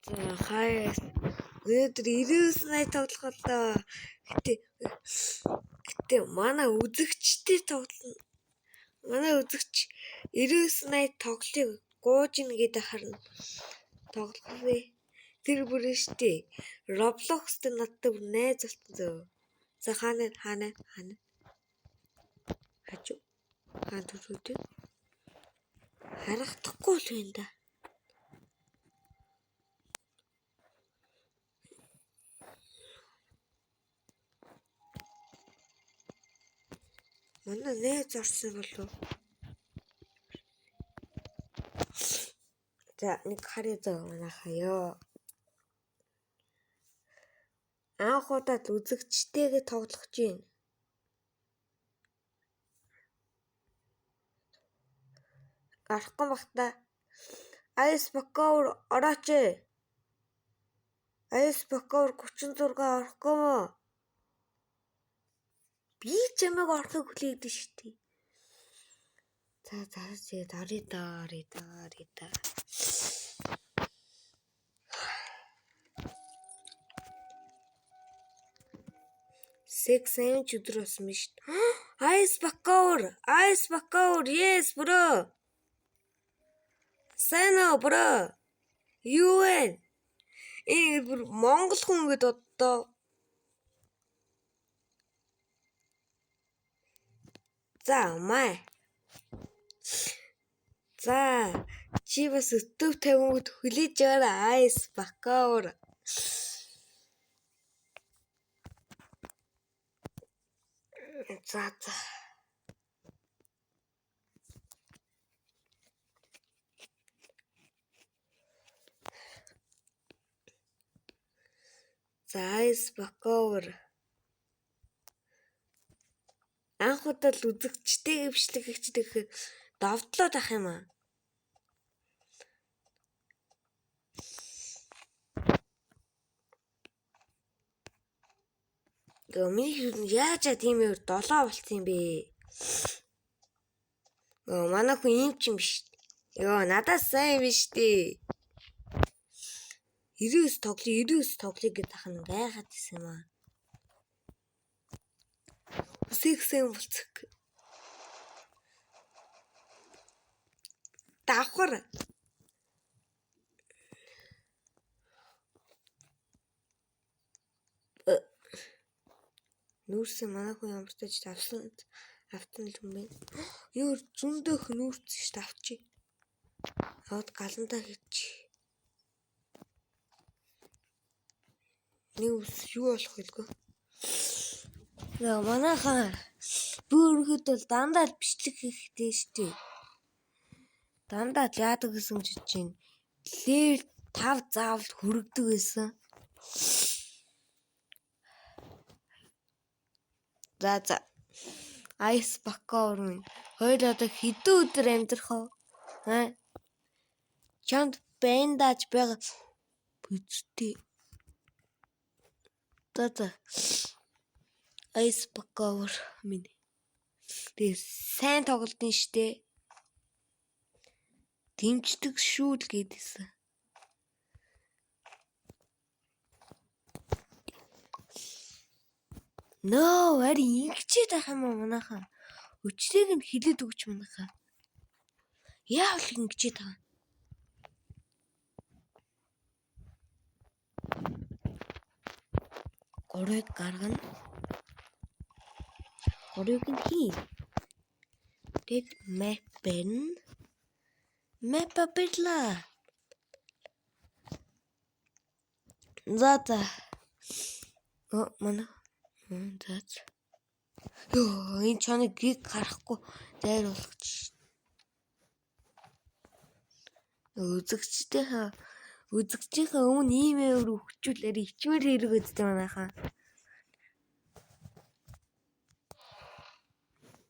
За хаяа өнөөдөр 99 night тоглох боллоо. Гэтэ манай үзэгчтэй тоглоно. Манай үзэгч 99 night тоглохыг гууж ийн гэдэг харна. Тоглох вэ. Тэр бүр штэ. Roblox дээр надтай бүр найз болсон зөө. За хаана хаана хаана. Хажуу. Хаана төрөөд. Харагдахгүй л байна да. Манай найз орсон болов. За нэг харъя зөө манайхаа ёо. Анх удаад үзэгчтэйгээ тоглох гэж байна. Орохгүй бах та. Ice Power орооч. Ice Power 36 орохгүй мó? Би чамайг орохыг хүлээдэг шүү дээ. За за за орё доо орё доо орё доо. Секс ч өдөр болсон биш. Ice Power, Ice Power, yes bro. Сайн уу bro? Юу вэ? Энэ бүр монгол хүн гэдээ одоо. За маа. За чи бас өтөв тавингууд хүлээж аваарай Ice Power. За за. За Ice Power. Анх удаа л үзэгчтэйгээ бичлэг хийхдээ гэхэд довтлоод ах юм аа. Гэ миний хэрэг яаж аа тийм өөр долоо болцсон юм бэ? Өө манай хүн ийм ч юм биш. Йоо надаас сайн юм биш дээ. 99 тоглоё 99 тоглоё гэдэг ах нь гайхаад исэн юм аа. Үсэгсэн болцох. Давхар. Нүүрсэн манай хүн ямар ч тач авсан автсан л юм бэ. Юу зөндөх нүүрсэн шүү дээ авчи. Аваад галандаа хийчих. Нэг ус юу болох вэ? За манайхаа бөөрөхөд бол дандаа л бичлэг хийхтэй шүү дээ. Дандаа л яадаг гэсэн гэж чинь level 5 заавал хүргэдэг байсан. За за. Ice Power минь хоёр одоо хэдэн өдөр амьдрах вэ? Аа? Чамд бэндаж байгаа бүцтэй. За за. Ice Power минь. Тэгээ сайн тоглолтын штэ. Дэмждэг шүү л гэдээсэн. Нөө ари ингэчээд байх юм уу манайхаа. Өчрийг нь хилээд өгч манайхаа. Яавал ингэчээд байгаа. Гурыг гаргана. Гурыг нь хий. Тэгэд map барина. Map барьлаа. За за. Оо манай. За. Йоо энэ чоног гиг гарахгүй дайруулах чи. Үзэгчдийнхээ үзэгчийнхээ өмнө ийм өөр өвчүүлээр ичмээр хэрэг үздэг манайхаа.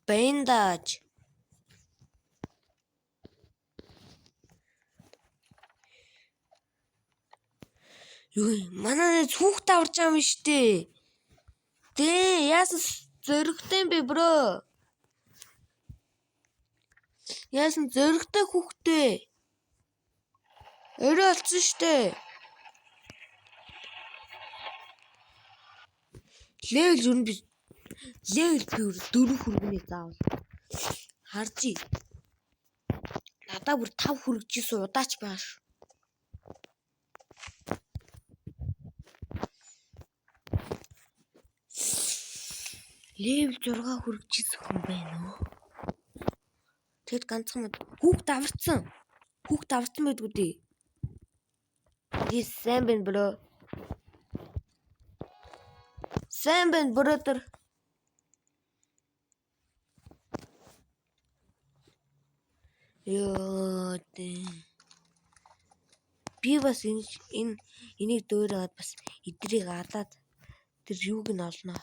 Бэндаж. Юу юм? Манай найз хүүхдээ аварч байгаа юм шүү дээ. Тэ яасан зөрөгтэй юм бэ бро? Яасан зөрөгтэй хүүхдээ? Орой олцсон шүү дээ. Level юу би level pure 4 хүргэнэ заавал. Харж. Надаа бүр 5 хүргэжсэн удаач байгаа шүү. Level 6 хүргэжсэн хүн байна уу? Тэгэд ганцхан мод хүүхд аварцсан. Хүүхд аварцсан байдгүй дээ. This сайн байна bro. Сайн байна brother. Йоо дээ. Би бас энэ энийг дөөрөөд бас эдрийг алаад тэр юуг нь олно.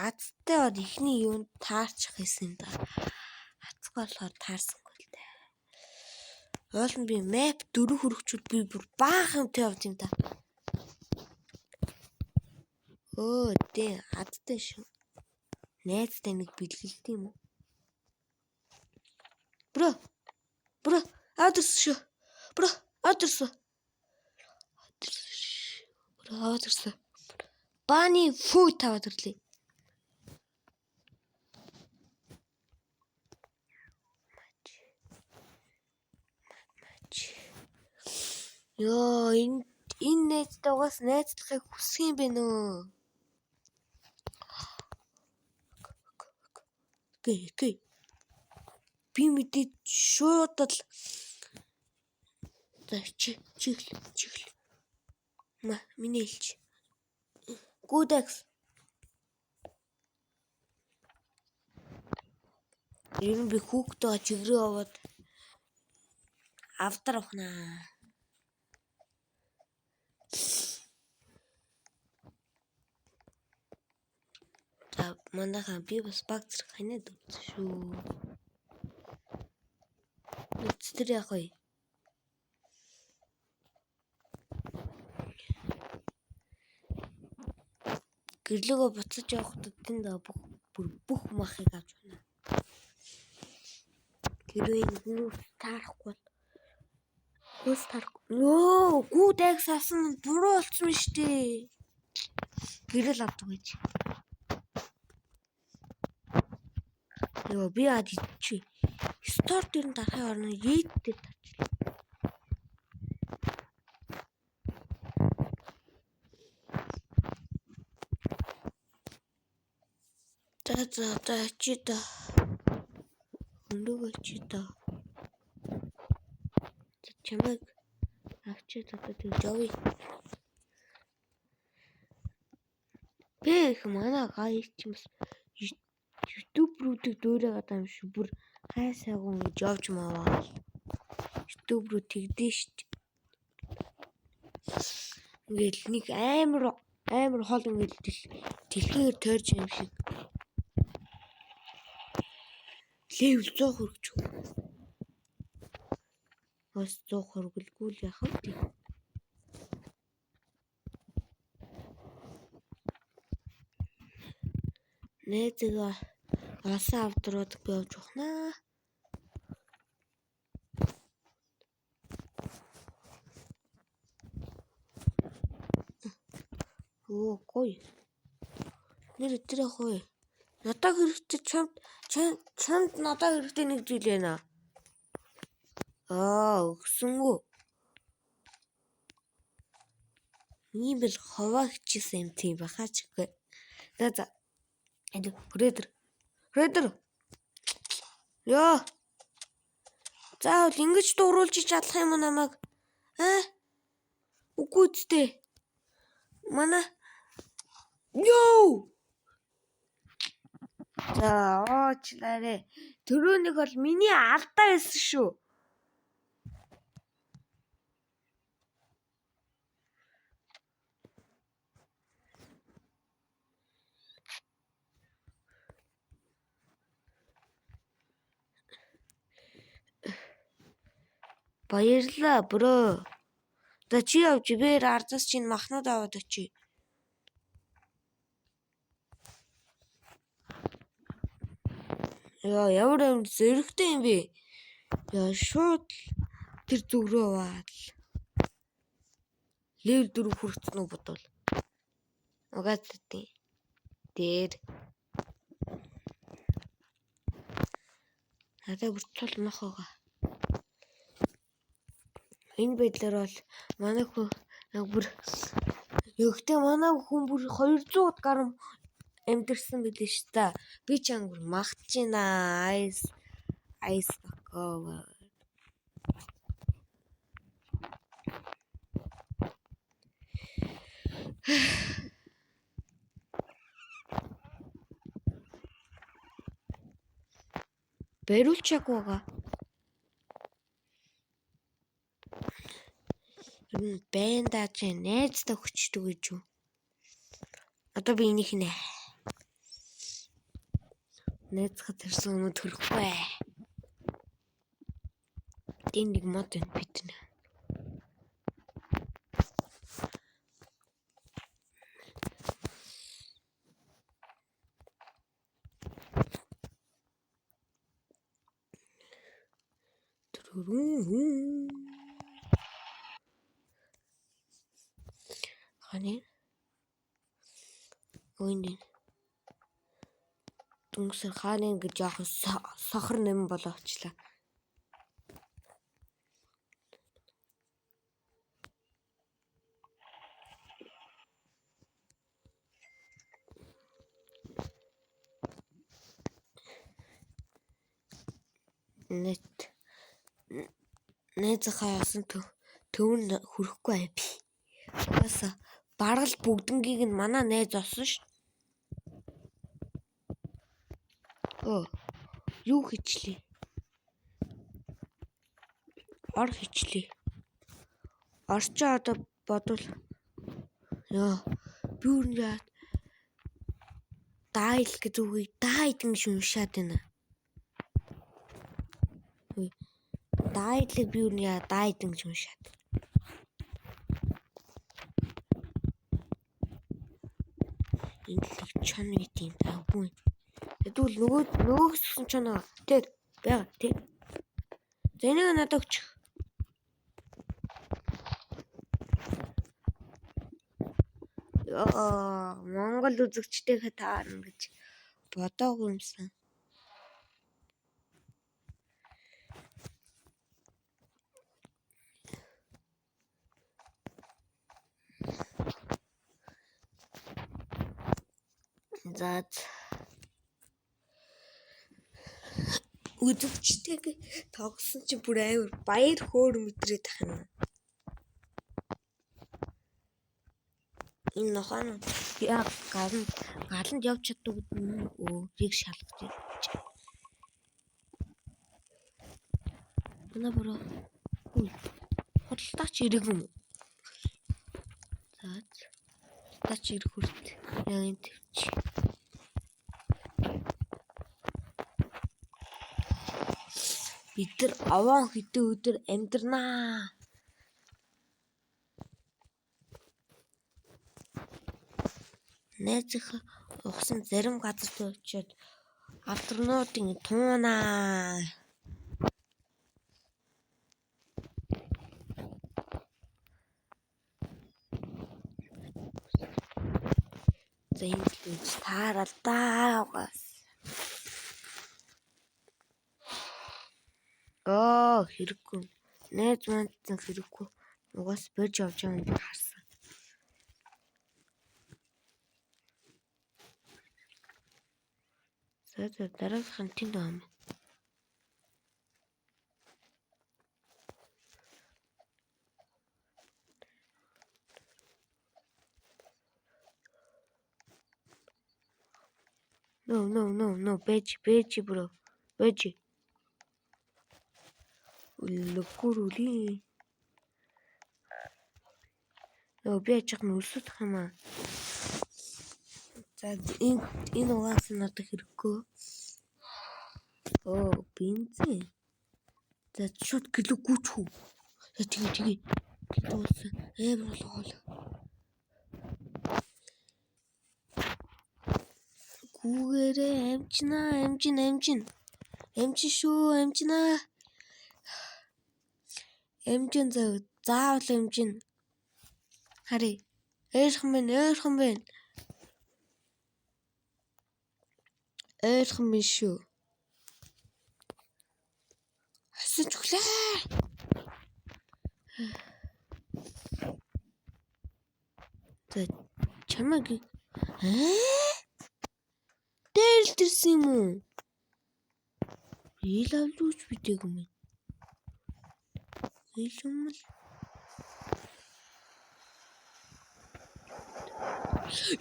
Азтай бол эхний юунд таарчих байсан юм да. Азгүй болохоор таарсангүй л дээ. Уул нь би map 4 хүрчүүд би бүр баахан юмтай явж юм да. Өө дээ азтай шүү. Найзтай нэг бэлгэлт юм уу? Bro. Bro, аваад ирсэн шүү. Bro, аваад ирсэн. Bro, аваад ирсэн. Bunny foot аваад ирлээ. Йоо, энэ найзтай угаас найзлахыг хүсэх юм бэ нөө. Okay. Би мэдээд шууд л за чи чиглэл чиглэл. Ма миний хэлч. Good axe. Ер нь би хүүхдээ чигрээ аваад авдар авахнаа. За манайхаа би бас баг зэрэг ханиад үзсэн шүү. Тэр яах вэ? Гэрлөөгөө буцаж явахдаа тэнд бүх махыг авч байна. Хэрвээ энэ хүмүүс таарахгүй бол хүмүүс таарахгүй. Нөө good axe авсан нь буруу болсон шүү дээ. Гэрэл авдаг гэж. Йоо би яад идчихье. Store дээр нь дарахын орно Yeet дээр дарчлаа. За за за очие да. Өндөг очие да. За чамайг авчиад одоо тэгж явъя. Бэ их манай гай ч юм бас YouTuber-уудыг дөөрэй юм шүү. Бүр хай сайгун гэж явж маваа. YouTube руу тэгдэж шүү. Ингээл нэг амар хол ингээл дэлхийгээр тойрч юм шиг. Level 100 хүрч. Бас 100 хүргэлгүй л яах вэ? Найзгаа олсон авдрууд би явж ухнаа. Оо гоё. Нэр тэр ах вэ? Надад хэрэгтэй чамд надад хэрэгтэй нэг зүйл байна. Аа, өгсөнгүү. Ийм бил ховаа хичээсэн юм тийм бахаач үгүй. За за. Энд хүрээдэр. Хүрээдэр. Йоо. Заавал ингэж дууруулж чадах юм уу намайг? Аа? Үгүй үсттэй. Манай Йоо. За уучлаарай. Төрөөнийг бол миний алдаа байсан шүү. Баярлалаа bro. За чи явж би ардаас чинь махнууд аваад очие. Яа ямар амар зөрөгтэй юм бэ? Яа шууд тэр зүг рүү яваад level 4 хүрсэн үү бодвол. Угаацдیں. Дээр. Надад бүр цул мох байгаа. Энэ байдлаар бол манай хүн бүр Гэхдээ манай хүн бүр 200 гаруй амьдарсан билээ шүү дээ. Би ч ангар магтж байна. Ice Ice Бакова. Бариулчаагүй байгаа. Ер нь байна даа чи найздаа хүчдэг гэж юу? Одоо би энийг хинэ. Найзгаа тэрсэн өмнө төрөхгүй. Энд нэг мод байна бид нэ. Ханы Үүний дүнсэр хааны гэж жоохон сохор нэм болоочлаа. Нэт найзынхаа осон төв нь хүрэхгүй бай би. Угаасаа бараг л бүгднгийг нь манай найз олсон ш. Өө юу хийчлээ? Ор хийчлээ. Орчоо одоо бодвол ёо би өөр нь яа дайл гэж үгийг дайд гэж уншаад байна. Дайлыг би өөр нь яа дайд гэж уншаад. Энд л чон байт юм та үгүй. Тэгвэл нөгөө хэсгсэн чон тэр байгаа тэр. За энийг надад өгчих. Йоо, Монгол үзэгчтэйгээ таарна гэж бодоогүй юмсан. За үзэгчтэйгээ тоглосон чинь бүр амар баяр хөөр мэдрээд ах юм. Энэ нохоонууд яа галанд явж чаддаг гэдэг өө яг шалгаж ирж. Манай буруу. Худалдаач ирээгүй юм уу? За худалдаач ирэх хүрт яг энэ тавьчих. Бид нар овоон хэдэн өдөр амьдарнаа. Найзынхаа ухсан зарим газар руу очиод алдарнуудын туунаа. За энэ л үз таарал даа угаас. Оо хэрэггүй. Найз мандсан хэрэггүй. Угаас барьж авч байгаа юм харсан. За за дараагийнх нь тэнд байгаа юм. No no no no бэж бэж bro. Бэж. Лөгөрүли. Нөө би ячих нь өсөдөх юм аа. За энэ угаасаа надад хэрэггүй. Оо бензин. За шууд гэлүү гүчхүү. За тэгээ тэгээ. Гэдүүлсэн. Амар болгоол. Гүүгээрээ амжина амжин амжин. Амжин шүү амжина. Амжин зав заавал амжин. Харъя. Ойрхон байна ойрхон байна. Ойрхон биш шүү. Хасан ч өглөө. За чамайг дээр л тэрсэн юм уу? Ил авлууч бидэг юм. Ил юм л.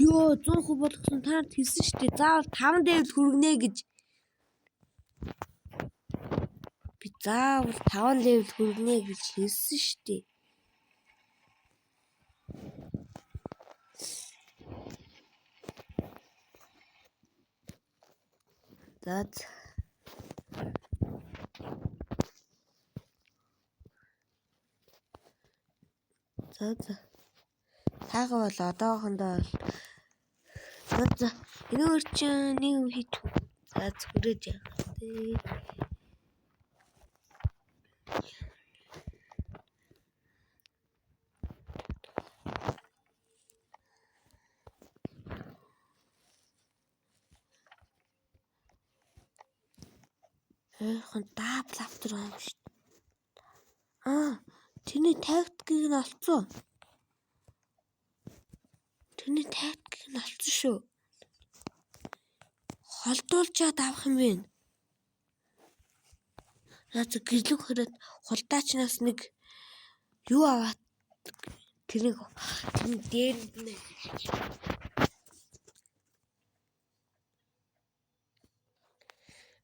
Йоо 100% болгосон та нарт хэлсэн шүү дээ. Заавал 5 level хүргэнэ гэж. Би заавал 5 level хүргэнэ гэж хэлсэн шүү дээ. За за за. Таага бол одоохондоо бол за за энэгээр чинь нэг юм хийчих. За зүрэж яах вэ? Ойрхон double after юм шүү дээ. Аа, тэрний тактикийг нь олцсон. Тэрний тактикийг нь олцсон шүү. Холдуулчаад авах юм байна. Наа зү гэрлэг хороод хулдаачнаас нэг юу аваад тэрийг тэрний дээр нь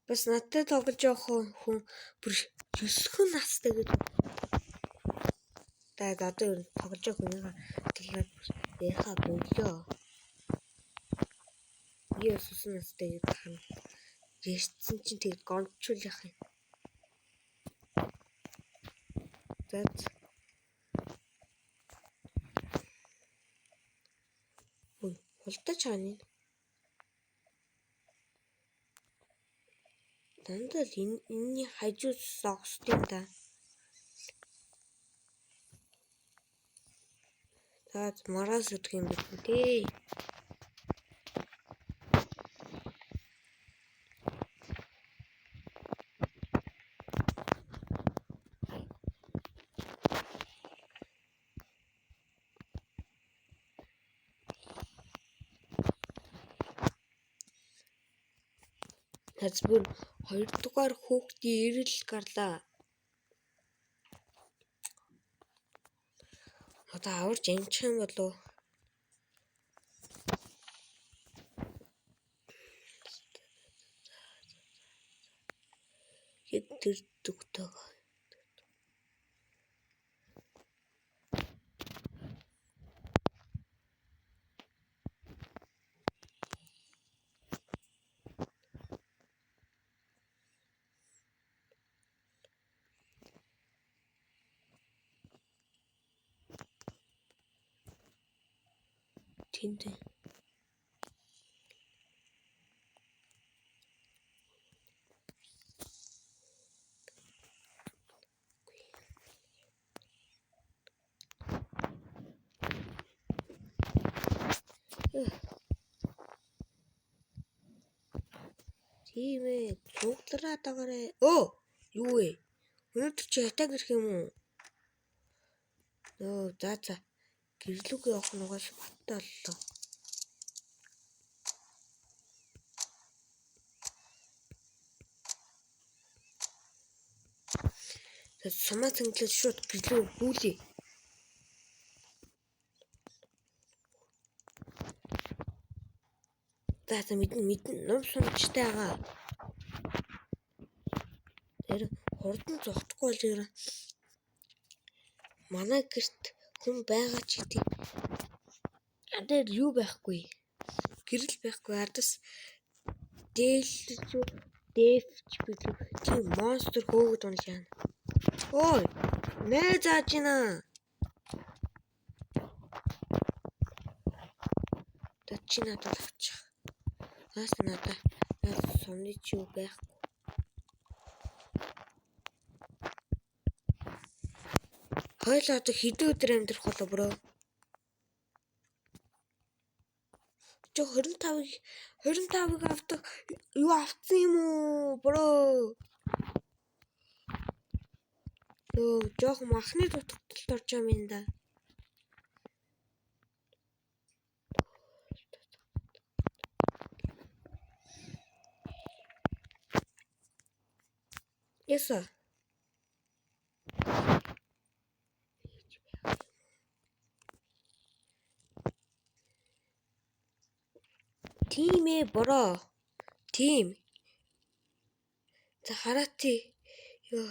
бас надтай тоглож явах хүн бүр 9 настай гэж. За одоо ер нь тоглож явах хүнийхээ талаар яриха боллоо. Би бас 9 настай гэж хана. Ярьсан чинь тэгээд гомдчул яах юм. За ой, хулдаж хаана юм? Дандаа л энэний хажуу зогсдیں та. За мараас өдөх юм байна тий. Таз бүр хоёрдугаар хүүхдийн эрэл гарлаа. Одоо аварч амжих юм болов уу? Яг тэр зүгтээ. Тэнд. Тийм ээ, цуглараа дагаарай. Өө, юу вэ? Өнөөдөр чи хятад ирэх юм уу? Нөө, за за. Гэрлүүг явах нь угаасаа баттай боллоо. За сумаа цэнгэлээд шууд гэрлүү бүүлээ. За за мэднэ мэднэ ном сумчтай байгаа. Тэр хурдан зогтохгүй бол ер манай гэрт хүн байгаа ч гэдэг. Дээр юу байхгүй. Гэрэл байхгүй. Ардас дээлж дээвч билүү. Тийм монстр хөөгд унал яана. Ой, нэ зааж гинэ. Та чи надад авчих. Наас надад сумны чи юу байхгүй. Хойлоо одоо хэдэн өдөр амьдрах болов бро? Чи 25-ыг авдаг юу авцсан юм уу? Bro. Нөө жоохон махны дутагдалд орж байгаа юм да. Яса. Тийм ээ bro. Тийм. За хараати. Йоо.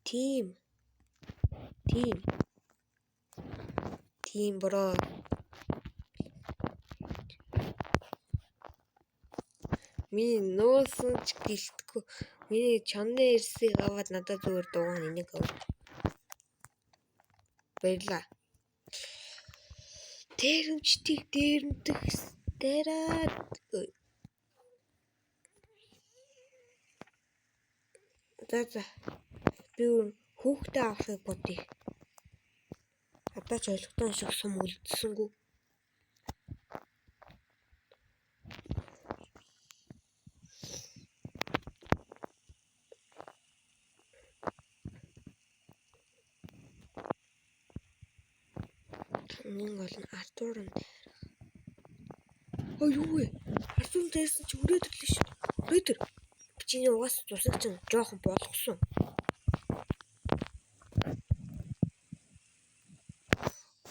Тийм. Тийм. Тийм bro. Миний нуусан ч гэлтгүй. Миний чонны эрсийг аваад надад зүгээр дууган энийг ав. Баярлаа. Дээрэмчдийг дээрэмдэх дээрээ. За за. Би хүүхдээ авахыг бодъё. Одоо ч ойлгосон шиг сум үлдсэнгүй. Хамгийн гол нь Артур нь дайрах. Ой юу вэ? Артур дайрсан чи өрөөд ирлээ шүү. Өрөөд ир. Би чиний угаас цусыг чинь жоохон болгосон.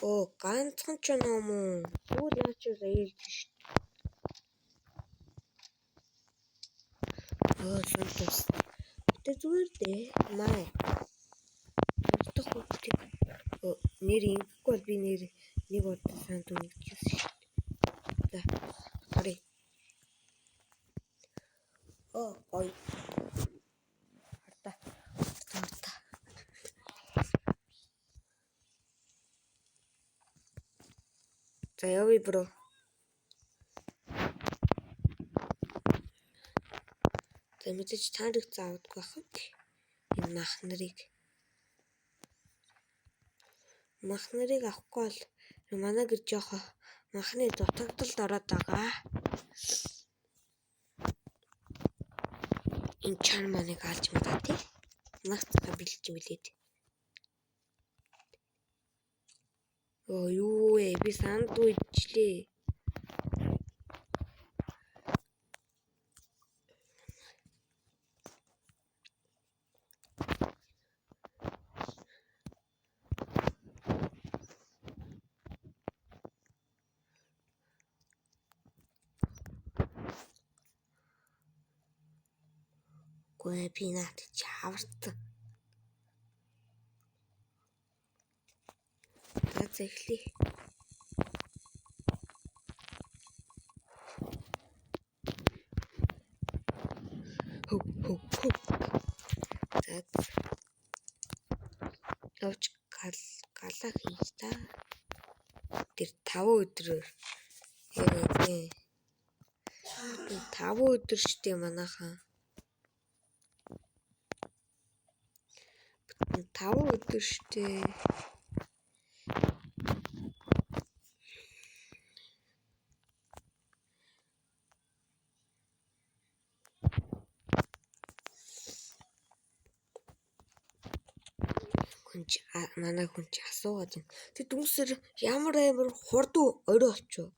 Оо ганцхан ч ном уу. Тэгвэл наа чи ээлж шүү. Оо сон тус. Гэтэ зүгээр дээ. Маа. Дахь хүүхдийг нэр ингэхгүй бол би нэр нэг удаа санд үнэжсэн шүү дээ. За харъя. Оо гоё. Хардаа. Хардаа. За явъя bro. За мэдээж та нарыг заавдгүй байх юм. Энэ мах нарыг. Мах нарыг авахгүй бол манай гэр жоохоо махны дутагдалд ороод байгаа. Энэ чан маныг алж мэдаа тий. Нагцгаа бэлж билээд. Оо юу вэ? Би санд үйчлээ. Үгүй би наад чи аварсан. За за эхлэе. Хөв хөв хөв. За явж галаа хийж та. Тэр 5 өдрөөр яг үгүй. 5 өдөр штэ манайхаа. 5 өдөр штэ. Хүн чи манай хүн чи асуугаад юм. Тэр дүнсэр ямар амар хурдан орой болчихов.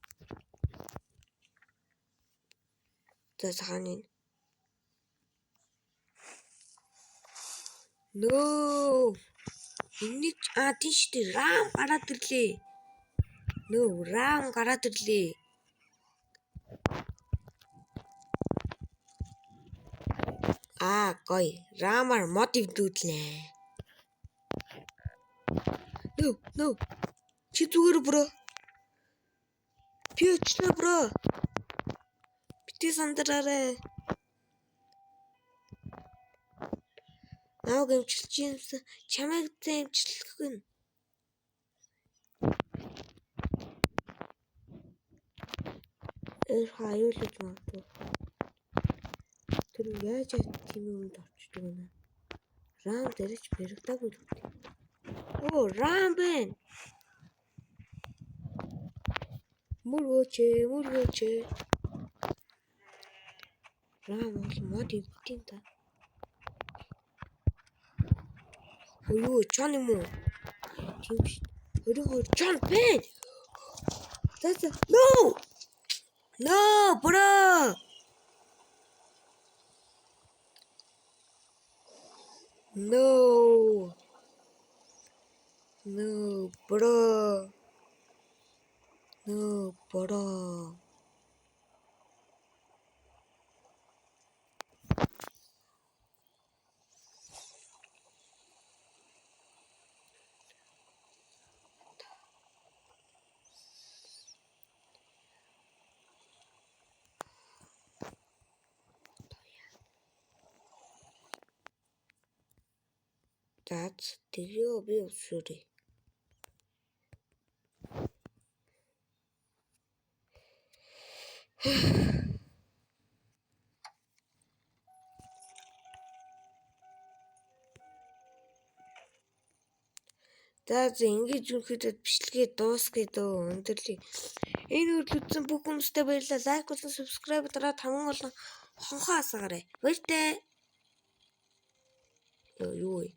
За хааны нөө энэний тийш дээ рам гараад ирлээ. Нөө рам гараад ирлээ. Аа гоё. Рамаар мод эвдүүлнэ. Нөө нөө чи зүгээр bro. Би өчлөө bro. Битгий сандраарай. Намайг эмчилж юмсан чамайг зэн эмчлэх гэнэ. Өөрхөн аюулж магадгүй. Тэр яаж тийм юмд орчдөг юм бэ? Рам дээрч баригдаагүй л үү. Оо рам байна. Мөргөөч, мөргөөч. Рам бол мод эвдийн та. Юу чон юм уу? Тийм биш. 22 чон байна. За за. No. No, bro. No. No, bro. No, bro. За тэгээ би өсөрье. За за, ингэж ерөнхийдөө бичлэгээ дуусгая дөө, өндөрлөе. Энэ хүртэл үзсэн бүх хүмүүстээ баярлалаа. Like болон subscribe дараад хамгийн гол нь хонхоо асаагаарай. Баяртай. Юу вэ?